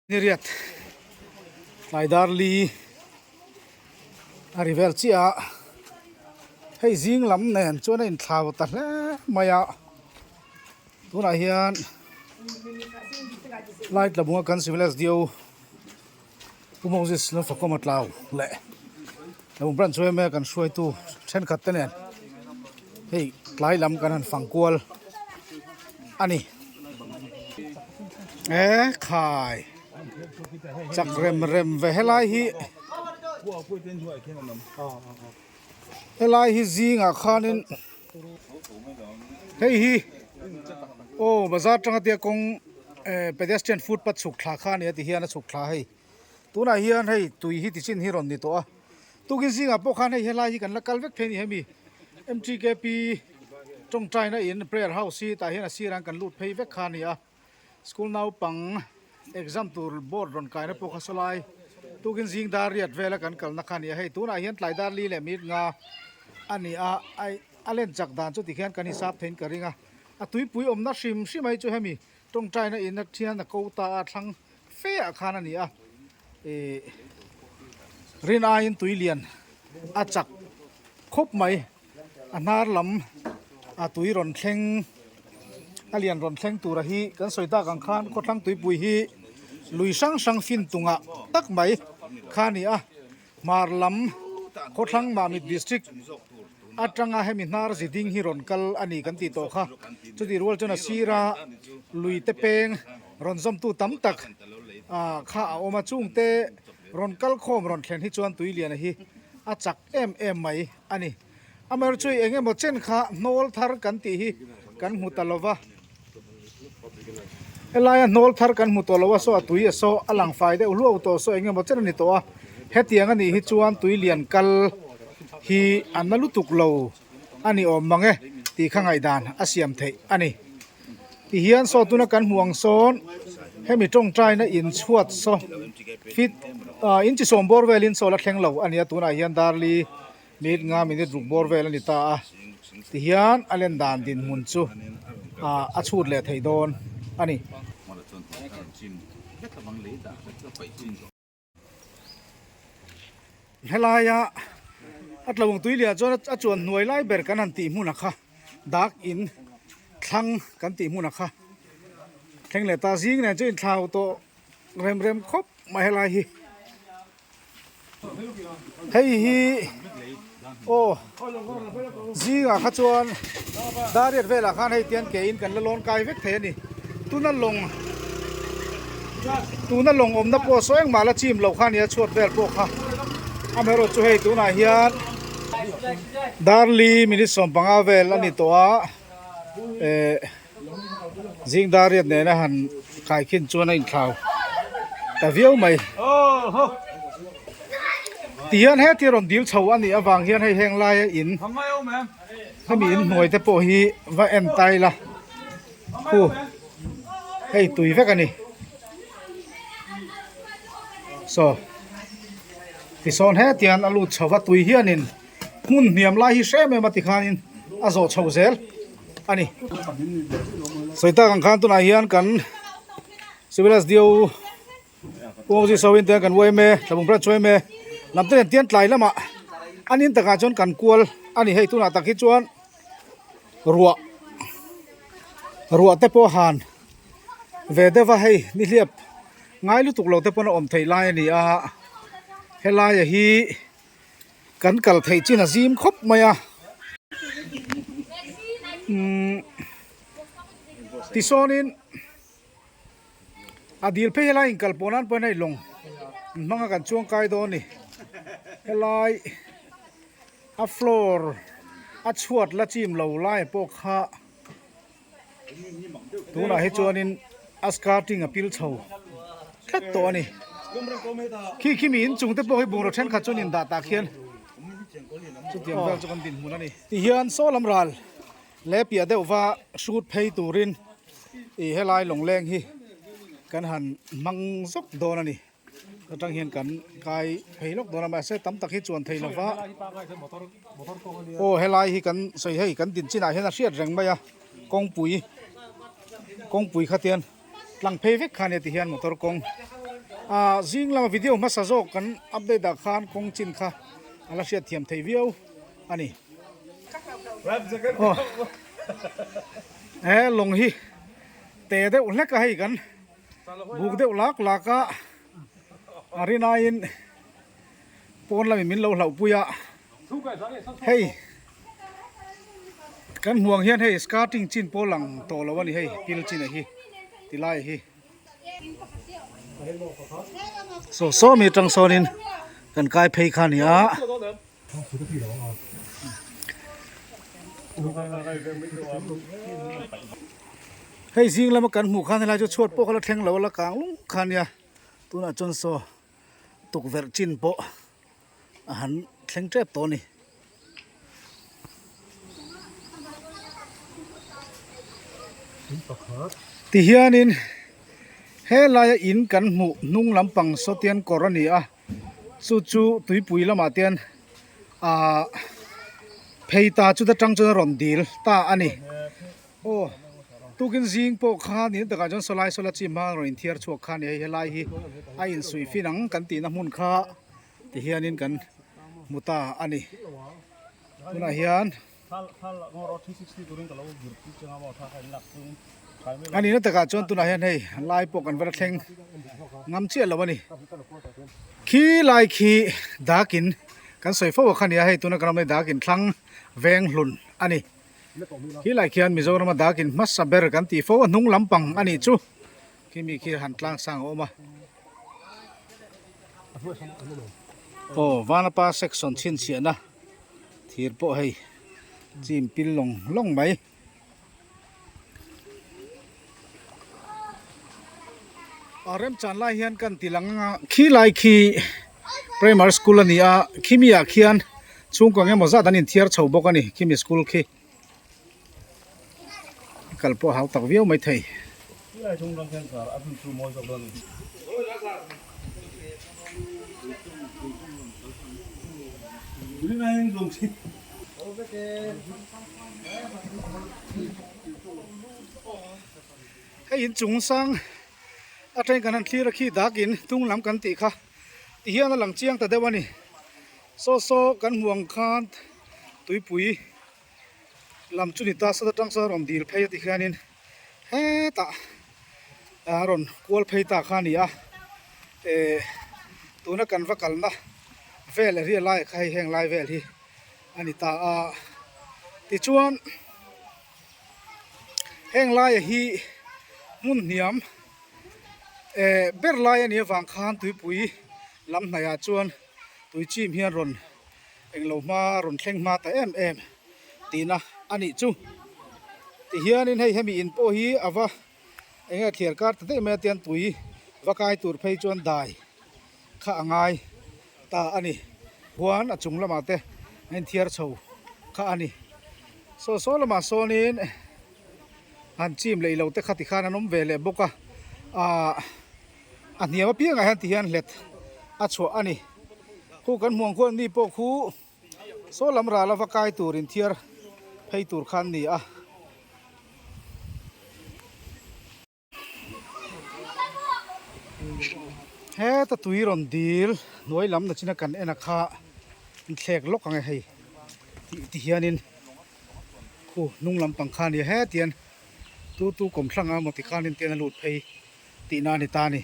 Niriat tlai dar li a ri vel chiah a, hei zing lam nen chuan a inthlau ta hle mai a, tunah hian light la bunga kan civil SDO Pu Moses Lalfakawma tlau leh Tlabung branch yma kan hruaitu thenkhat te nen hei tlai lam kan han fang kual a ni. E khai chak rem rem ve helai hi helai hi zingah khanin hei hi aw bazar tanga tia kawng eh pedestrian footpath chhuk thla kha a ni a ti hian a chhuk thla hei. Tunah hian hei tui hi tichin hi rawn ni tawh a, tukin zingah pawh khan hei helai hi kan la kal vek thei a ni hemi MTKP tawngtaina in prayer house hi tah hian a sirah kan lut phei vek kha a ni a, school naupang exam tur board rawn kaina pawh kha sawlai tukin zing dar riat vela kan kalna kha a ni a, hei tunah hian tlai dar li leh minute nga a ni a, a len chak dan chu tikhian kan hisap theiin ka ring a, a tuipui awmna hrim hrim a hi chu hemi tawngtaina in athian a ko ta a thlang. Fe ah khan a ni a, ih rin aiin tui lian a chak khawp mai, a hnar lam a tui rawn thleng a lian rawn thleng tura hi kan sawi tak ang khan khawthlang tuipui hi lui hrang hrang fin tungah tak mai kha a ni a. Hmar lam khawthlang Mamit District atanga hemi hnar zi ding hi rawn kal a ni kan tih tawh kha. Chutih rual chuan a sira lui te peng rawn zawmtu tam tak kha a awm a, chungte rawn kal khawm rawn thlen hi chuan Tuiliana hi a chak em em mai a ni. Amaherawhchu eng emaw chen kha hnawl thar kan tih hi kan hmu ta lo va. Helaia hnawl thar kan hmu tawh lo a saw a tui a saw a lang fai deuh hluau tawh saw eng emaw chen a ni tawh a, hetiang a nih hi chuan tui lian kal hi a na lutuk lo a ni awm mang e tih kha ngaihdan a siam theih a ni. Tihian saw tuna kan hmuh ang sawn hemi tawngtaina inchhuat saw fit ah inchi sawm bawr velin saw la thleng lo a ni a tunah hian darli Minute nga minute ruk bawr vel a ni ta a, tihian a len dan dinhmun chu a chhut leh thei dawn a ni. Helaia a tlawng tui lian chuan a chuan hnuai lai ber kan han tih hmun a kha dak in thlang kan tih hmun a kha thleng leh ta zing nen chu inthlau tawh rem rem khawp mai helai hi. Hei hi aw zingah kha chuan dariat velah khan hei tian ke in kan la lawn kai vek thei a ni tuna lawng tuna lawng awmna pawh saw engmah la chim loh kha a ni a chhuat vel pawh kha amaherawh chu hei tunah hian darli minute 15 vel a ni tawh a eh. Zing dar riat nena han khai khin chuan a inthlau ta viau mai. Tihian heti rawn dil chho a nih avang hian hei heng laia in hemi in hnuai te pawh hi va en ta ila khu hei tui vek a ni. Saw tisawn hetiang a lut chho va tui hianin. Hmun hniam lai hi hrem em a tikhanin a zawh chho zel a ni. Sawi tak ang khan tunah hian kan Civil SDO Pu Moses Sawin te kan yma Tlabung Branch yma lam te nen tian tlai lamah a nin takah chuan kan kual a ni hei tunah tak hi chuan ruah ruah te pawh han ve deuh a hei nihliap ngai lutuk lo te pawn a awm theih lai a ni a helaia hi. Kan kal theih chin a zim khawp mai a umm tisawnin a dil phei helai inkal pawh nan pawhin hei lawng an hmang a kan chuang kai dawn a ni helai a floor a chhuat la chim lo lai pawh kha. Tunah hi chuanin a skirting a pil chho tlat tawh a ni. Khi khi mi inchung te pawh hi bungraw thenkhat chuan indah tah khian chutiang vel chu kan dinhmun a ni. Tihian saw lam ral leh piah deuhva hrut phei turin ih helai lawngleng hi kan han hmang zawk dawn a ni. Atang hian kan kai phei lawk dawn a mahse tam tak hi chuan thei lova aw helai hi kan sawi hei kan din chinah hian a hriat reng mai a kawngpui kawngpui kha tian tlang phei vek kha ania ti hian motor kawng. Ah zing lama video hmasa zawk kan update ah khan kawng chin kha a la hriat thiam thei viau a ni. Aw he lawng hi te deuh hlek a hei kan buk deuh lak lak a a rinaiin pawn lamin min lo hlauh pui a hei kan hmuh ang hian hei skirting chin pawh lang tawh lo a ni hei pil chin a hi ti lai hi. Saw saw mi atang sawnin kan kai phei kha a ni a. Hei zing lama kan hmuh khan helai chu chhuat pawh kha la thleng lo a la kang lung kha a nia tunah chuan saw tukverh chin pawh a han thleng tep tawh a ni. Tihianin helaia in kan hmuh hnung lampang sawtian kawr a ni a chu chu tuipui lamah te hian ahh phei ta chuta tang chuan a rawn dil ta a ni aw tukin zing pawh khan in takah chuan sawlai sawla chim hma rawn inthiar chhuak kha a ni a hei helai hi a insuih fin ang kan tihna hmun kha. Tihianin kan hmu ta a ni. Tunah hian a nihna takah chuan tunah hian hei lai pawh kan va la thleng ngam chiah lo a ni. Khi lai khi dakin kan sawi fo a kha nia hei tuna kan awm hi dakin thlang veng hlun a ni. Khi lai khian Mizorama dakin hmasa ber kan tih fo a hnung lampang a nih chu. Khi mi khi han tlang sang a awm a. Aw Vanapa section chhinchhiahna thir pawh hei chim pil lawng lawng mai. A remchan lai hian kan ti lang anga khi lai khi primary school a ni a khimi ah khian chhungkaw eng emaw zat an inthiar chho bawk a ni khimi school khi. Kal pawh a hau tak viau mai thei. Hei inchung sang atangin kan han thlir a khi dakin tung lam kan tih kha tihian a lang chiang ta deuh a ni. Saw saw kan hmuh ang khan tuipui lam chu ni ta sat atang chuan a rawn dil phei a ti hianin hetah a rawn kual phei ta kha a ni a eh tuna kan va kalna vel area laiah kha hei heng lai vel hi a ni ta a tichuan heng laia hi hmun hniam eh ber lai a nih avang khan tuipui lam hnaihah chuan tui chim hian rawn Englo hma rawn thleng hma ta em em tihna a nih chu. Tihianin hei hemi in pawh hi a va eng nge thliar kar ta daih mai a tian tui va kai tur phei chuan dai kha a ngai ta a ni. Huan a chung lamah te a inthiar chho kha a ni. Saw saw lamah sawnin han chim leh lo te kha tikhan an awm ve leh bawk a ahh. A hniam apiangah hian tihian hlet a chhuah a ni. Khu kan hmuh ang khuan mi pawh khu saw lam ral a va kai tur inthiar phei tur kha an ni a. Heta tui rawn dil hnuai lam nachina kan en a kha an thlek lawk ang e hei tih ti hianin khu hnung lampang kha a ni a hetian tu tu kawmthlang a maw tikhanin tian a lut phei. Tihna a ni ta a ni.